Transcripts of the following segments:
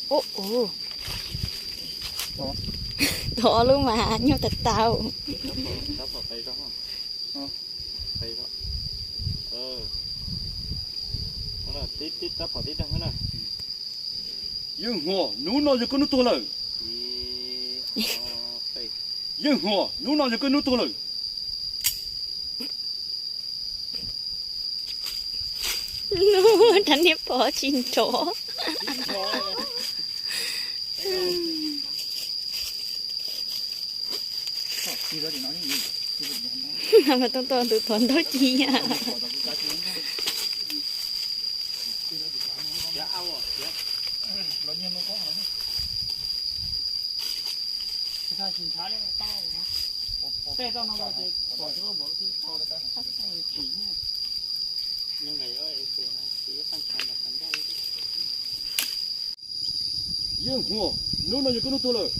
Ub, ub. Tau ob lub mas nyuaj tag tau. Yeej Huas, hnub no yog koj hnub tuag lawm. Yeej Huas, hnub no yog koj hnub tuag lawm. Rab niag pom tsis nrov. Mas tooj tuaj tus thuav ntaub ci. Yeej Huas, hnub no yog koj hnub tuag lawm.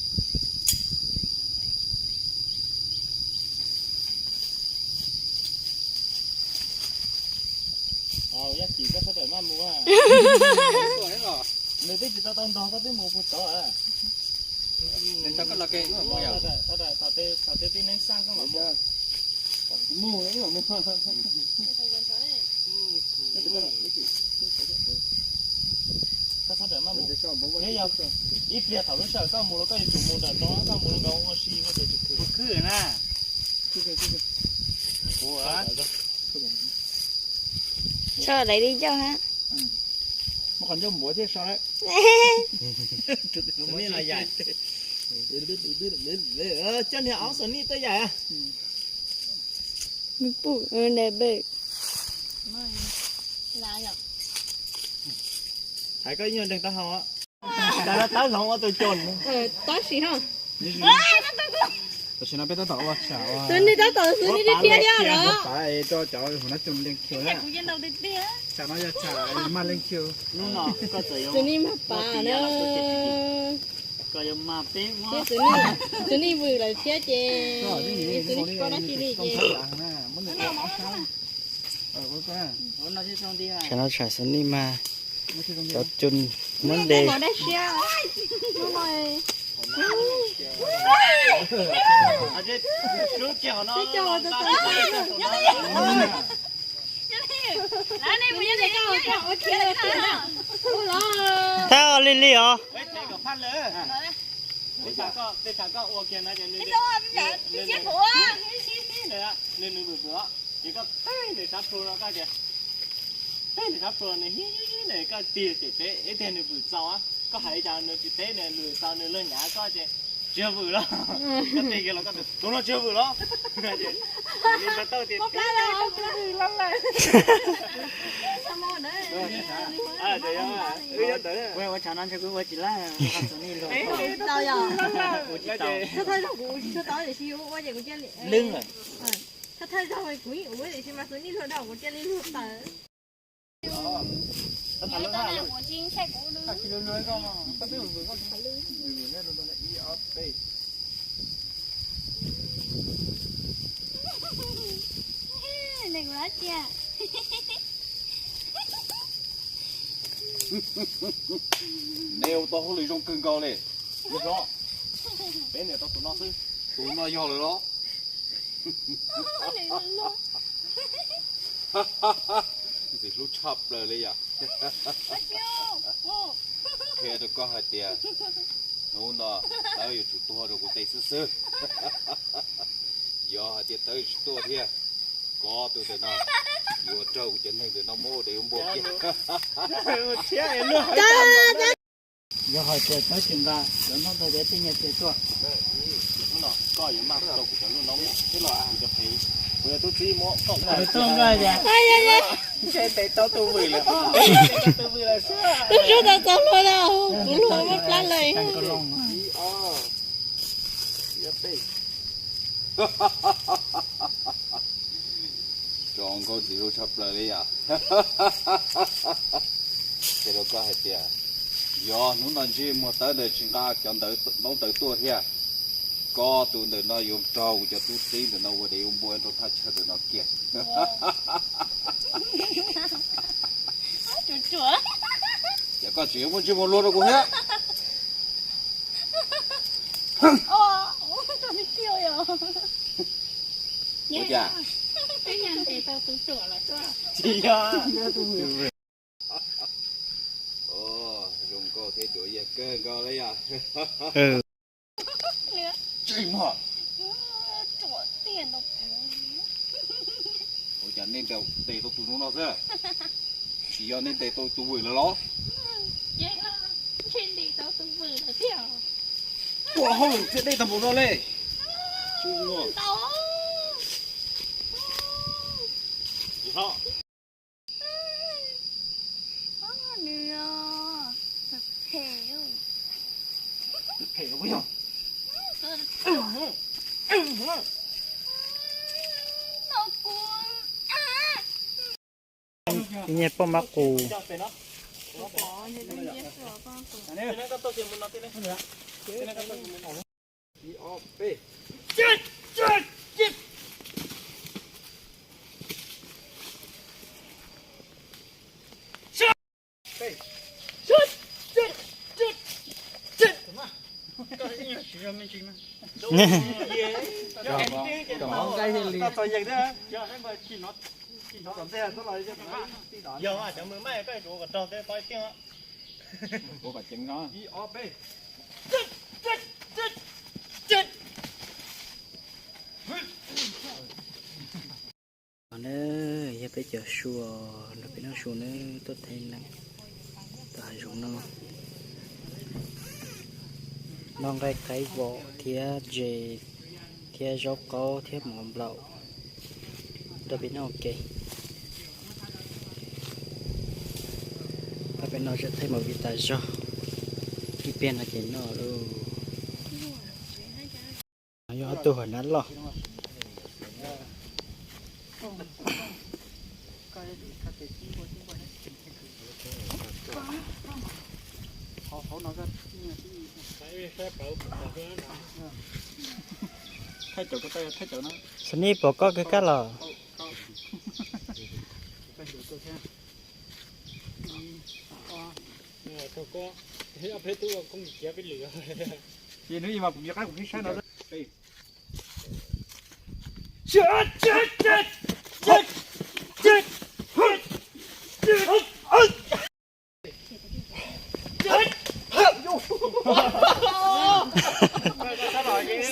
Yaj Kim, koj sawv daws maj mus. Nws twb tsis tau tau ntog koj twb mus puag tod. Thaum tej tib neeg xaj koj mam mus. Koj sawv daws maj mus. Yog ib pliag thaum lub sij hawm koj mus los koj yuav tsum mus nram no, koj mus nram ua si ua ces tsis khwv. Khwv na. Tso daim li ncauj ha. Muab qhov ncauj npuav thiab so lawm. Coj niag aub xos nij tuaj yaim. Hais koj ib nyuag nreeg taub hau. Tab sis ho tam sim no peb tab tom ua tsam, tus nej tab tom xwb nej thiab thiab los. Rau cov hauv no cov leej khiu na. Tsam no yog tsam maj leej khiu. Tus nej mag pav na. Tus nej vwm lawm thiab ces tus nej tsis paub dab tsi li ces. Tsam no tsam xos nij mag, cov cun muab de. Thab li li os. Ces koj teb nws sab plhu no koj tias, teb nws sab plhu nws hib nws koj tig ces peb ib tiag nws vwm txaus. Koj hais li cas nws tsis teb, nws vwm txaus nws luag nyav koj ces tsis vwm los. Koj tig kiag los koj tias tus no tsis vwm los. Nws tau tias tib lawm. Ua tshav no ntshe kuv ua tsis laj. Thawj thawj zaug kuv tsis tshua tau tiam sis ua ces kuv cia li lwb lawm. Thawj thawj zaug kuv yeej ua tiam sis mas xws nij luag dhau kuv cia li luag tawm. Neb ua tau hauj lwm zoo kawg nkaus li. Peb niam tau tus no xwb. Tus no yog lawm los? Ntxim hlub tshaj plaws li yom. Qhia rau koj hais tias hnub no tawb yuav tsum tuag rau kuv tes xwb xwb. Yog hais tias tawb yuav tsis tuaj thiab, koj tus ntawm no yuav raug kuv cov neeg ntawm no muab ua dev ua npua kiag. Yog hais tias tawb tsis nqa cov ntaub ntawv tej nyiaj txiag tuaj, koj yuav maj rau kuv cov lub no muab thiab los kuv cov phev, kuv yog tub txib muab koj tuaj nqa. Ntshe tes tau tus vwm lawm. Tus vwm lawm xwb. Tus tsuag tau txaus hluas na, kuv hluas muaj plab lawm. Zoo nkauj ntxim hlub tshaj plaws li yom. Ces rau koj hais tias, yog hnub no ntsej muag tawv ntawd tsis nqa cov ntaub ntawv tuaj thiab, koj tus ntawm no yuav raug kuv cov tub txib ntawm no ua dev ua npua rau thaj chaw ntawm no kiag. Ces koj tseem yuav muaj ntsej muag luag rau kuv thiab. Ua cas? Tsis yog. Zoo nkauj thiab duav yag kawg nkaus li yom. Tsis muaj. Ua cas nej ntes tau tus zoo no xwb? Tsis yog nej ntes tau tus vwm lawm los? Ua hauj lwm thiaj deb tag npaum no li. Ib nyuag poj mab qus. Yog cov mws maij koj tsuav kom raug tej pov tiaj. Yog peb cov sua, nrog peb noj su nawb, tuaj theej neeg tom hav zoov no. Noj nqaij qaib vos thiab ntses thiab zaub qaub thiab mov nplaum rau peb noj ua ke. Peb noj zem theej movie tas zog, ib pliag no ces noj lauj. Yog ob tug hauv nab loj. Xab nib pom koj kawg kab los?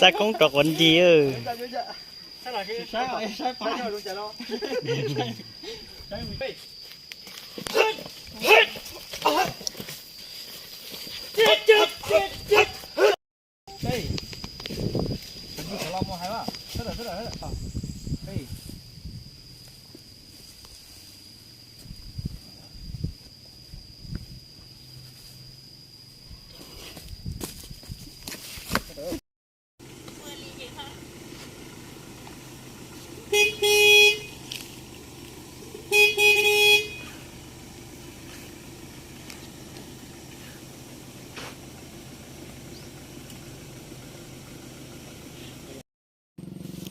Xav koob rov quav nti.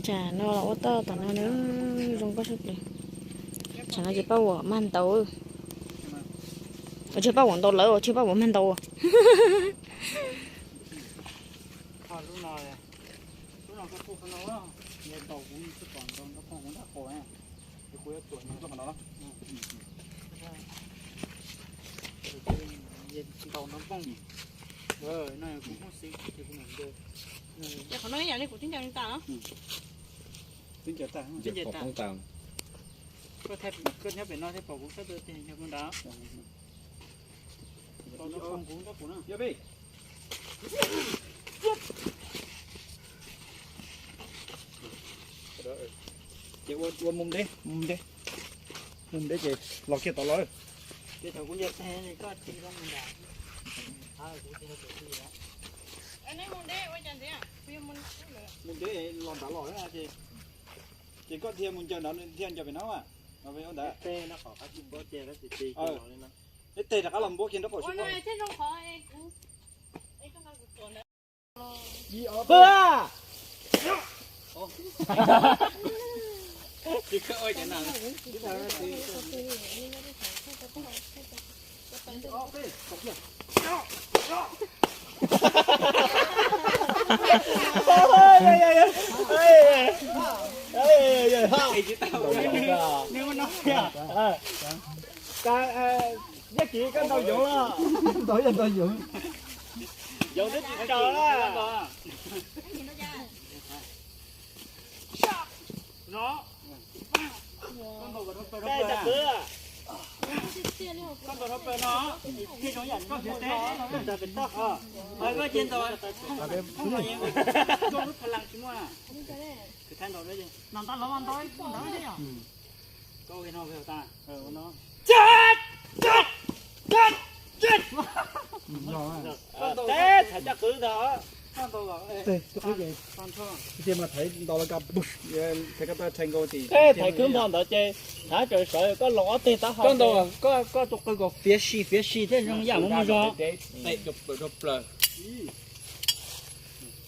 Tsam no los ua toj tom no na, zoo nkauj sab plaws. Tsam no ces paj huam mag ntau. Tsis paj huam ntau lawm, tsis paj huam mag ntau. Qhov no ib yam li kuv tib ncaws tas. Koj thiab pem no thiaj pom kuv sab tes yog kuv nrad. Pom kuv nrad kuv na. Ces ua mus deb, mus deb, mus deb ces los kiag tod los. Ces thaum kuv ncaws tes koj tig loo mus nrad. Kuv tig rau pem tig. Neb mus deb ua cas ntxiv? Kuv yuav mus. Ces koj thiaj mus ncaws no, thiaj ncaws pem no, no ntawd. Ib teg rov qab los npuab kiag nraub qaum sib. Yaj Kiv, koj ntaus yoov los? Ntaus, yog ntaus yoov. Yoov twb tsis tsaus na. Teb thaiv caj qwb ntag. Teb thaiv kwb npho ntawd ces thaiv kwb npho ntawd ces thaiv tsaws sawv koj loos ob teg taub hau. Koj tus qw kom fiav si fiav si thiab zoo yam muaj muaj zog.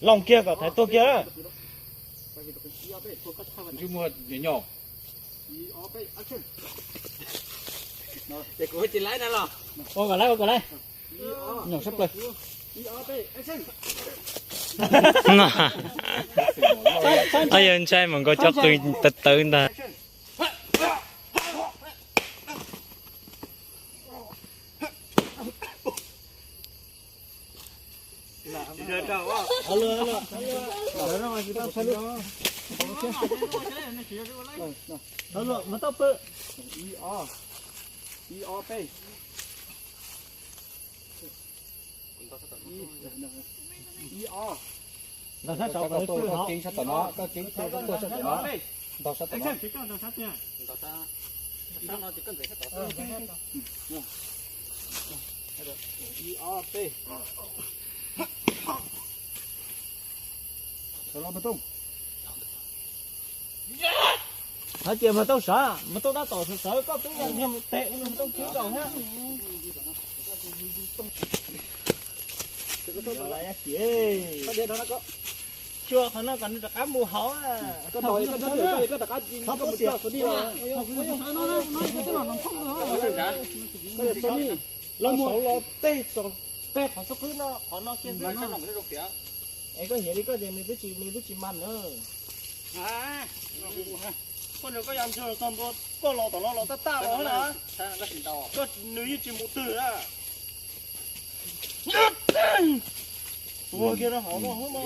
Loos kiag kom thaiv tuag kiag. Ua kom laib, ua kom laib. Nyuam sab plaws. Yog ntshai mas nkaus cov qws tawv tawv ntag. Mus tau pw. Ib ob peb. Ib ob. Ntaus sab saud, koj ceev sab tom no, koj ceev tuaj sab tom no. Ntaus sab tom no. Ib ob peb. Sawv los mas tooj. Hais tias mas tooj sawv, mas tooj tab tom sawv sawv, koj twb yog mus tes mas tooj khwv nkaus thiab. Xyuas qhov no kom nws rov qab mus hauv. Los mus los tej txog peb qhov xub qwb no, qhov no kiag xwb. Es koj hiam li koj ces nws twb tsis, nws twb tsis mas na. Koj nrog koj yam ntswg txog ntua, koj los tom no los tab tag los na. Koj nws yeej tsis mus twg na. Ua kiag rau hauv no hub no.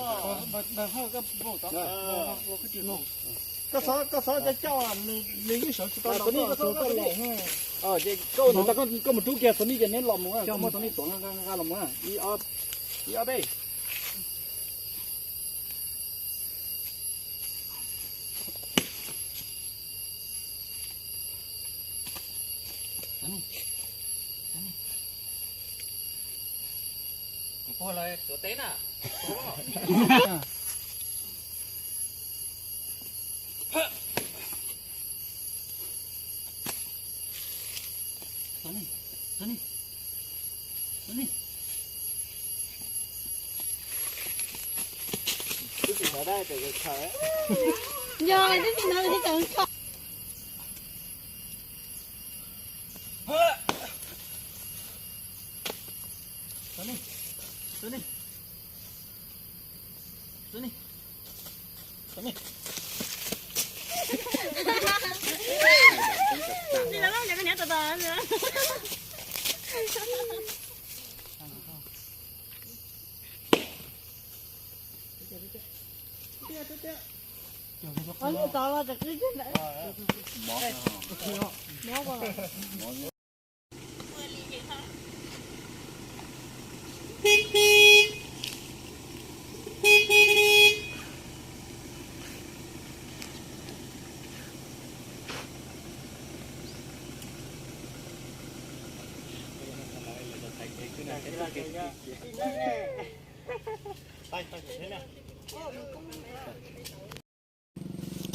Koj xov, koj xov coj coj, nws yeej sawv tsis tau los. Koj mus rub kiag Tony ces neb los mus, koj muab Tony tuav nqa los mus. Ib ob peb. Kuv puag los tuav teb na. Yog twb tsis hnov li tau.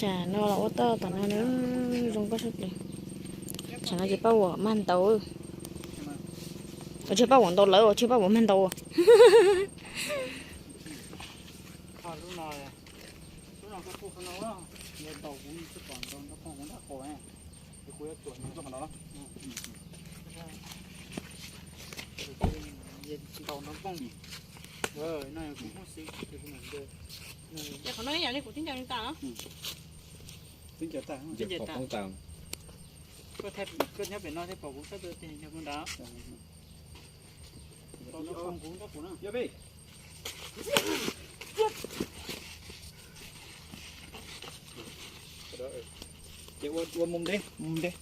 Tam no los ua toj tom no na, zoo nkauj sab plaws. Tsam no ces paj huam mag ntaus. Ua tsis paj huam ntaus lawv, ua tsis paj huam mag ntaus. Qhov no ib yam li kuv twb ncaws tas. Twb ncaws tas, koj nyob pem no thiaj pom kuv sab tes ncaws kuv ntawd. Ces ua mus deb, mus deb,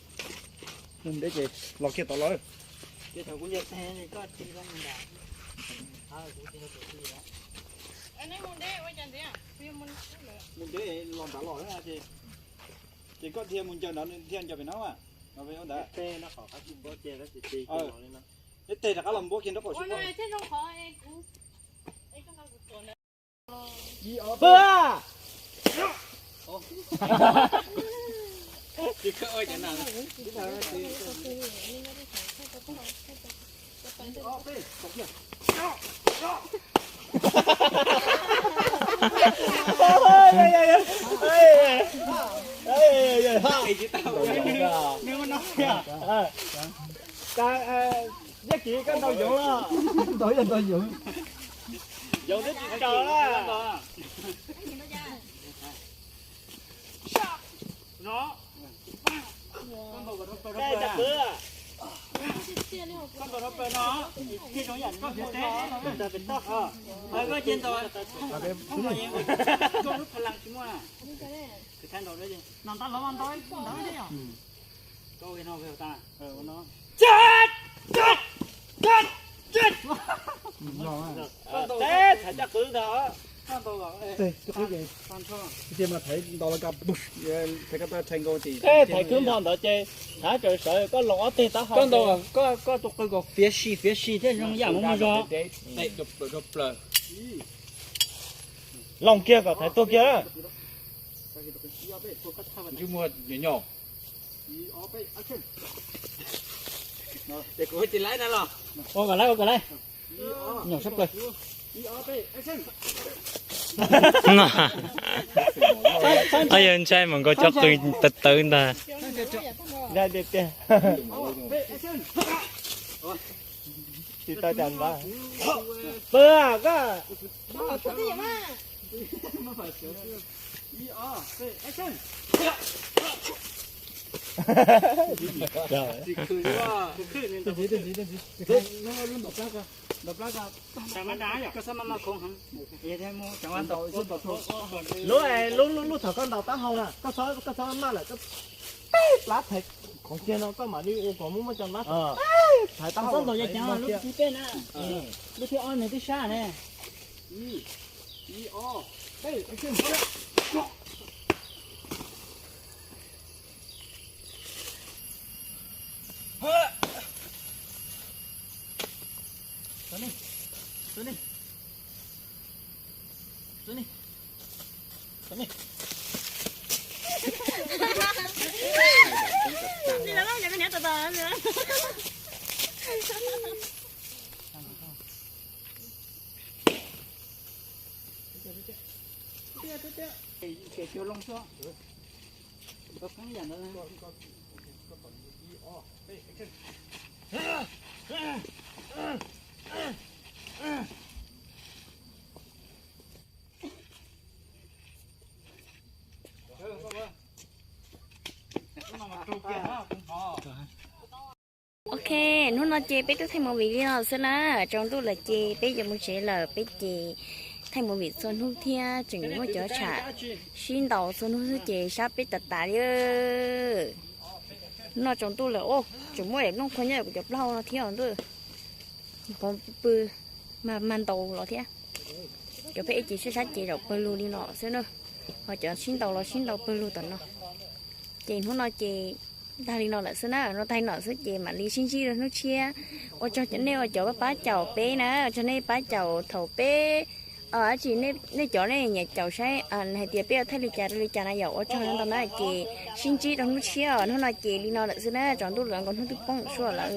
mus deb ces los kiag tod los. Mus deb los nrad los, ces koj dhia mus ncaws no, dhia ncaws pem no, no ua ntawd. Ib teg rov qab los npuab kiag nraub qaum xwb. Yaj Kiv, koj ntaus yoov los? Ntaus, yog ntaus yoov. Yoov twb tsis tsaus na. Thaiv caj qwb ntag. Thaiv khwb npho ntawd ces thaiv khwb npho ntawd ces thaiv raws sawv, koj los ob teg taub hau. Koj tus qw kom fiav si fiav si thiaj zoo yam muaj muaj zog. Loos kiag kom thaiv tuag kiag. Ua kom laib, ua kom laib. Nyuam sab plaws. Yog ntshai mas nkaus cov qw tawv tawv ntag. Tsis tau cas ntag. Pw koj. Lub, lub, lub thaum koj ntaus taub hau na, koj txhob maj lawm, peb plab thaiv khoov kiag no koj mam li ua kom muaj muaj cov nab thaiv taub hau. Lub thib peb na, lub thib ob nws twb sab ne. Ok, hnub no ces peb twb thaij movie li no xwb na, tsaus ntuj lawm ces peb yuav mus tsev lawm, peb ces thaij movie txhua hnub thiab tseem muaj cov tsham sib ntaus txhua hnub xwb ces sab peb tas tas li. Hnub no tsaus ntuj lawm, tseem muaj daim nplooj qhuav nyob kuv cov plaub hau no thiab ntuj, qhuav pw mas mag ntaus los thiab. Cov peb ces sab sab ces zaum pawg lug li no xwb na, ho cov sib ntaus los sib ntaus pawg lug tom no. Ces hnub no ces tag li no lawm xwb na, no tag li no xwb ces mam li sib ntsib rau hnub tshiab. Ua tsaug cov nej ua cov pab caum peb na, ua tsaug nej pab caum thaum peb Dab tsi nej cov nej nyiam caum saib hais tias peb yuav thaij li cas rau li cas na yom. Ua tsaug ntau na ces sib ntsib rau hnub tshiab os. Hnub no ces li no lawm xwb na, tsaus ntuj lawm, nkaus hnub twb poob suab lawm.